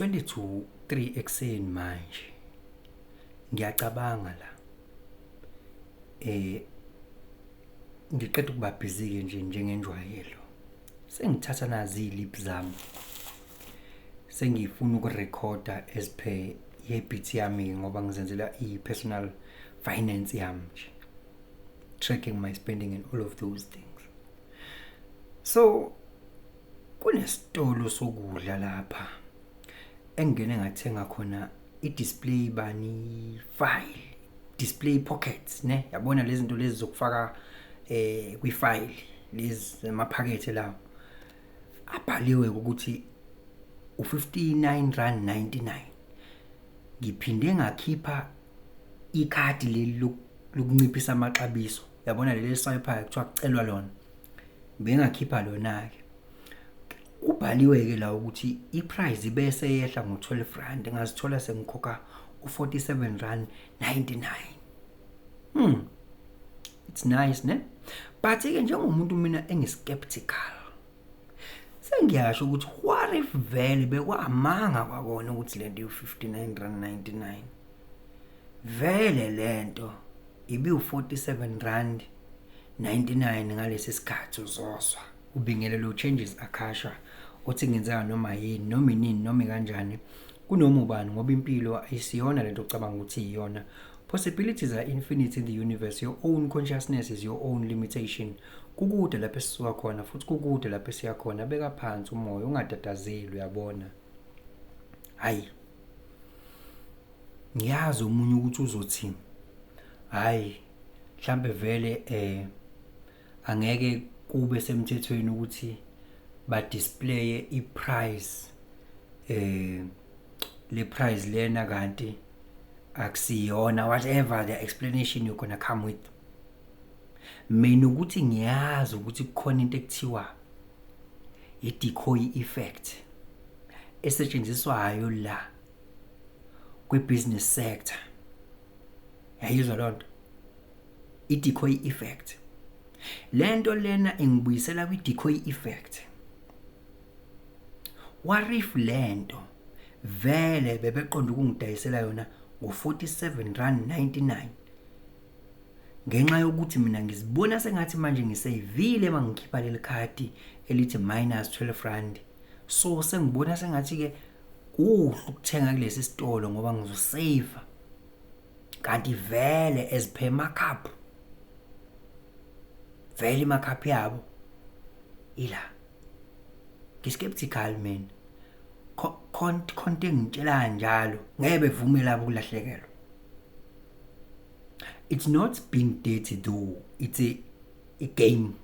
U-2:40 ekuseni manje. Ngiyacabanga la, ngiqeda ukuba busy-ke nje njengenjwayelo. Sengithatha nazi iy'liphu zami, sengifuna ukurekhoda as per i-habit yami ngoba ngizenzela i-personal finance yami nje, tracking my spending and all of those things. So kunesitolo sokudla lapha engingene ngathenga khona i-display bani file, display pockets ne, yabona lezi zinto lezi zokufaka kwi-file, lezi amaphakethe lawo abhaliwe ukuthi u-R59.99. Ngiphinde ngakhipha ikhadi leli lokunciphisa amaxabiso, yabona leli swipe kuthiwa kucelwa lona, bengakhipha lona-ke. Kubhaliwe-ke la ukuthi i-price bese yehla ngo-R12, ngazithola sengikhokha u-R47.99. It's nice ne, but-ke njengomuntu mina engi-skeptical, sengiyasho ukuthi what if vele bekwamanga kwakona ukuthi lento iwu-R59.99, vele lento ibiwu-R47.99 ngalesi sikhathi? Uzozwa ubingelelo changes akhasha othi kungenzeka noma yini, noma inini, noma kanjani, kunoma ubani, ngoba impilo ayisiyona lento ocabanga ukuthi iyona. Possibilities are infinite in the universe. Your own consciousness is your own limitation. Kukude lapho esisuka khona futhi kukude lapho esiya khona. Beka phansi umoya, ungatatazeli, uyabona. Hayi, ngiyazi omunye ukuthi uzothi hayi, mhlambe vele angeke kube semthethweni ukuthi ba display i-price, le price lena kanti akusiyona, whatever the explanation you're gonna come with. Mina ukuthi ngiyazi ukuthi kukhona into ekuthiwa i-decoy effect esetshenziswayo la kwi-business sector. Yayizwa lonto i-decoy effect? Lento lena ingibuyisela kwi-decoy effect. What if lento vele bebeqonda ukungidayisela yona ngo-R47.99, ngenxa yokuthi mina ngizibona sengathi manje ngiseyivile mangikhipha leli khadi elithi minus R12? So sengibona sengathi ke kuhle ukuthenga kulesi sitolo ngoba ngizosave, kanti vele as per markup, vele imarkup yabo ila. Ngiskeptical mina, khonto engitshela njalo ngeke bevume labo ukulahlekelwa. It's not being dirty though, it's a game,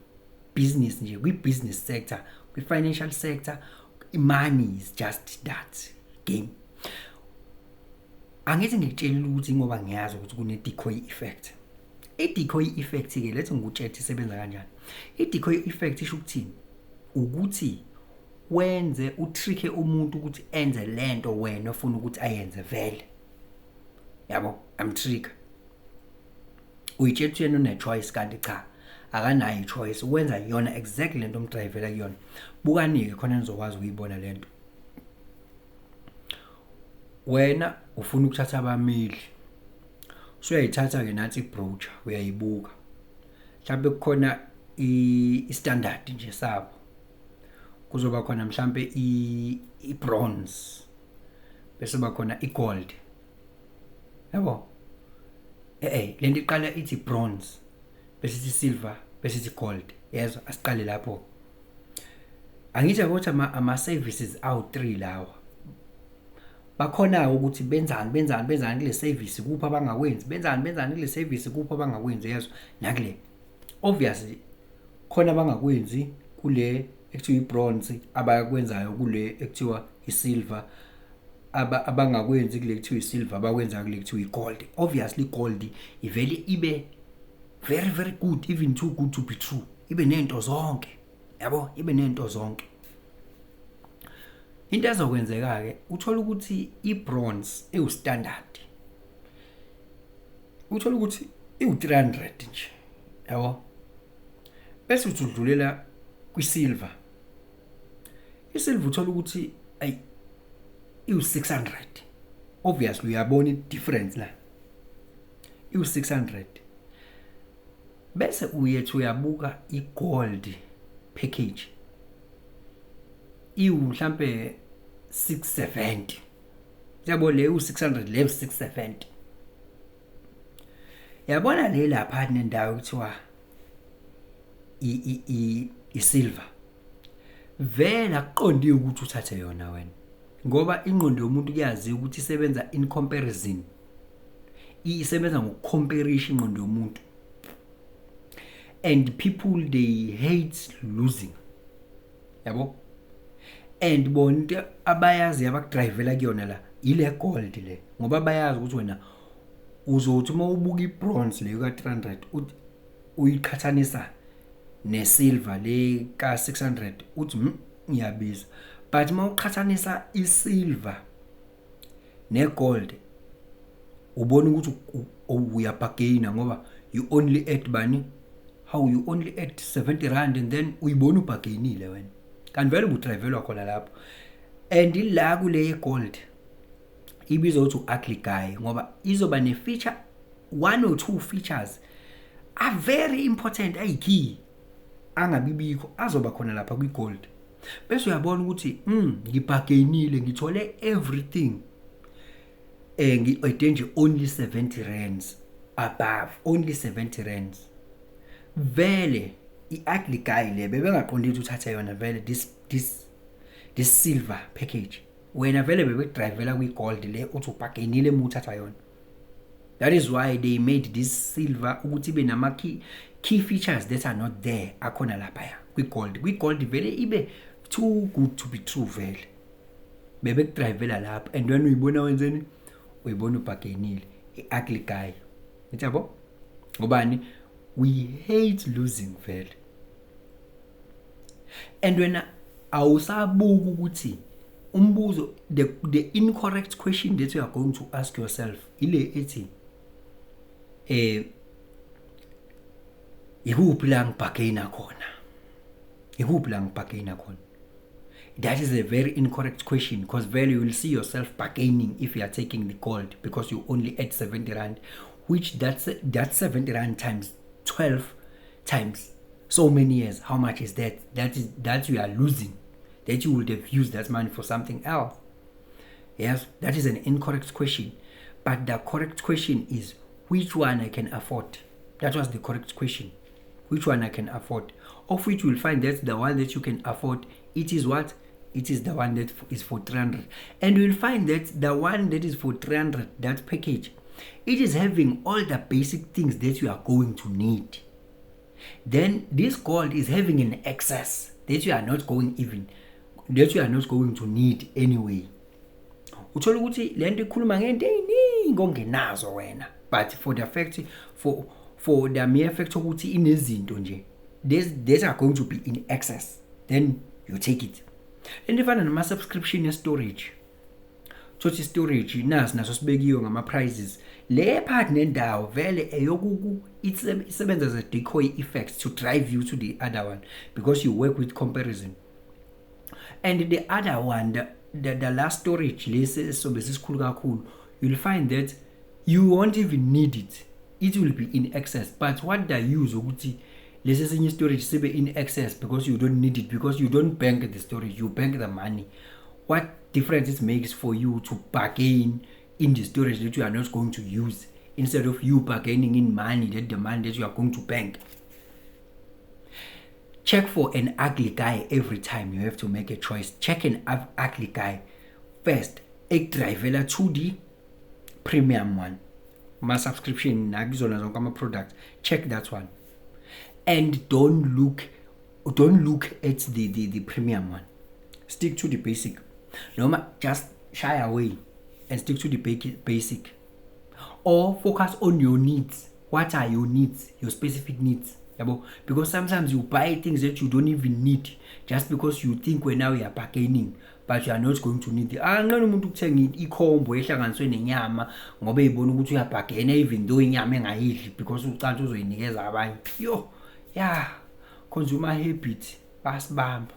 business nje. Kwi-business sector, kwi-financial sector, money is just that game. Angithi ngikutshelile ukuthi ngoba ngiyazi ukuthi kune-decoy effect. I-decoy effect-ke, lethi ngikutshela isebenza kanjani. I-decoy effect isho ukuthini? Ukuthi wenze utricke umuntu ukuthi enze lento wena ofuna ukuthi ayenze vele, yabo, amtrick, uyitshela ukuthi yena une-choice, kanti cha, akanayo i-choice, wenza yona exactly lento omdrayivela kuyona. Bukani-ke khona nizokwazi ukuyibona lento. Wena ufuna ukuthatha abameli, usuyayithatha-ke nansi i-brochure, uyayibuka, mhlawumbe kukhona i-standard nje sabo, kuzoba khona mhlambe i-bronze, bese ba khona i-gold, yabo. Lento iqala ithi bronze, bese ithi silver, bese ithi gold, yezwa? Asiqale lapho. Angithi ukuthi ama services awu3 lawa, bakhona ukuthi benzani, benzani, benzani kule service, kuphi abangakwenzi, benzani, benzani kule service, kuphi abangakwenzi, yezwa? Nakule obviously khona abangakwenzi kule ekuthiwa ibronze, abayakwenzayo kule ekuthiwa isilver, abangakwenzi kule kuthiwa isilver, abakwenza kule kuthiwa igold. Obviously gold ivele ibe very very good, even too good to be true, ibe nento zonke, yabo, ibe nento zonke. Into ezokwenzeka ke, uthola ukuthi ibronze iwustandard, uthola ukuthi iwu300 nje, yabo, bese uthi udlulela kwisilver. Isilver uthola ukuthi ay iwu-600. Obviously uyabona i-difference la, iwu-600. Bese uyethu uyabuka i-gold package, iwu mhlambe 670. Yabo, le u600, le u670. Yabona le lapha nendawo kuthiwa i i i-silver, vele akuqondiwe ukuthi uthathe yona wena, ngoba ingqondo yomuntu kuyaziwa ukuthi isebenza in comparison, isebenza ngokucomparisha ingqondo yomuntu, and people, they hate losing, yabo. And bona into abayazi abakudrivela kuyona la ile gold le, ngoba bayazi ukuthi wena uzothi uma ubuka ibronze leyo ka-300, uthi uyiqhathanisa nesilver le ka-600, uthi iyabiza." But uma uqhathanisa isilver negold, ubona ukuthi uyabargaina, ngoba you only add bani, how you only add R70 and then uyibona ubargainile wena, kanti vele ubudrivelwa khona lapho. And ila kule gold ibizwa ukuthi u-ugly guy, ngoba izoba ne-feature, one or two features are very important, ayi-key, angabibikho, azoba khona lapha kwi-gold. Bese uyabona ukuthi ngibargainile, ngithole everything, ngi-adde nje only R70 above, only R70. Vele i-ugly guy le bebengaqondile ukuthi uthathe yona vele, this silver package. Wena vele bebekudrivela kwi-gold le, uthi ubargainile uma uthatha yona. That is why they made this silver ukuthi ibe nama key features that are not there, akhona laphaya kwi-gold. Kwi-gold vele ibe too good to be true, vele bebekudrivela lapho, and when uyibona wenzeni, uyibona ubargainile, i-ugly guy. Ngithi yabo, ngobani? We hate losing vele. And wena awusabuka ukuthi umbuzo, the incorrect question that you are going to ask yourself ile ethi, "Ikuphi la ngibargaina khona? Ikuphi la ngibargaina khona?" That is a very incorrect question, because vele you will see yourself bargaining if you are taking the gold, because you only add R70, which that's R70 times 12 times so many years. How much is that? That is that you are losing, that you would have used that money for something else. Yes, that is an incorrect question. But the correct question is, "Which one I can afford?" That was the correct question. Which one I can afford? Of which you will find that the one that you can afford, it is what? It is the one that is for 300. And you will find that the one that is for 300, that package, it is having all the basic things that you are going to need. Then this gold is having an excess that you are not going even that you are not going to need anyway. Uthola ukuthi lento ikhuluma ngento eziningi ongenazo wena, but for the mere fact ukuthi inezinto nje these are going to be in excess, then you take it. Lento ifana nama subscription ye storage. Thothi storage nasi naso sibekiwe ngama prices le phakathi nendawo, vele eyokuku isebenza as a decoy effect to drive you to the other one, because you work with comparison. And the other one, the last storage lesi sobe sisikhulu kakhulu, you'll find that you won't even need it. It will be in excess. But what they use ukuthi lesi esinye storage sibe in excess, because you don't need it, because you don't bank the storage, you bank the money. What difference it makes for you to bargain in the storage that you are not going to use, instead of you bargaining in money, that the money that you are going to bank? Check for an ugly guy every time you have to make a choice. Check an ugly guy first ekudrivela to the premium one, ma subscription nakuzona zonke ama products. Check that one and don't look at the premium one. Stick to the basic, noma just shy away and stick to the basic, or focus on your needs. What are your needs, your specific needs, yabo? Because sometimes you buy things that you don't even need just because you think when now you are bargaining, but you are not going to need it. Anqena umuntu ukuthenga icombo ehlanganiswe nenyama ngoba eyibona ukuthi uyabargaina, even though inyama engayidli, because ucansi uzoyinikeza abanye. Yo, yeah, consumer habit basibamba.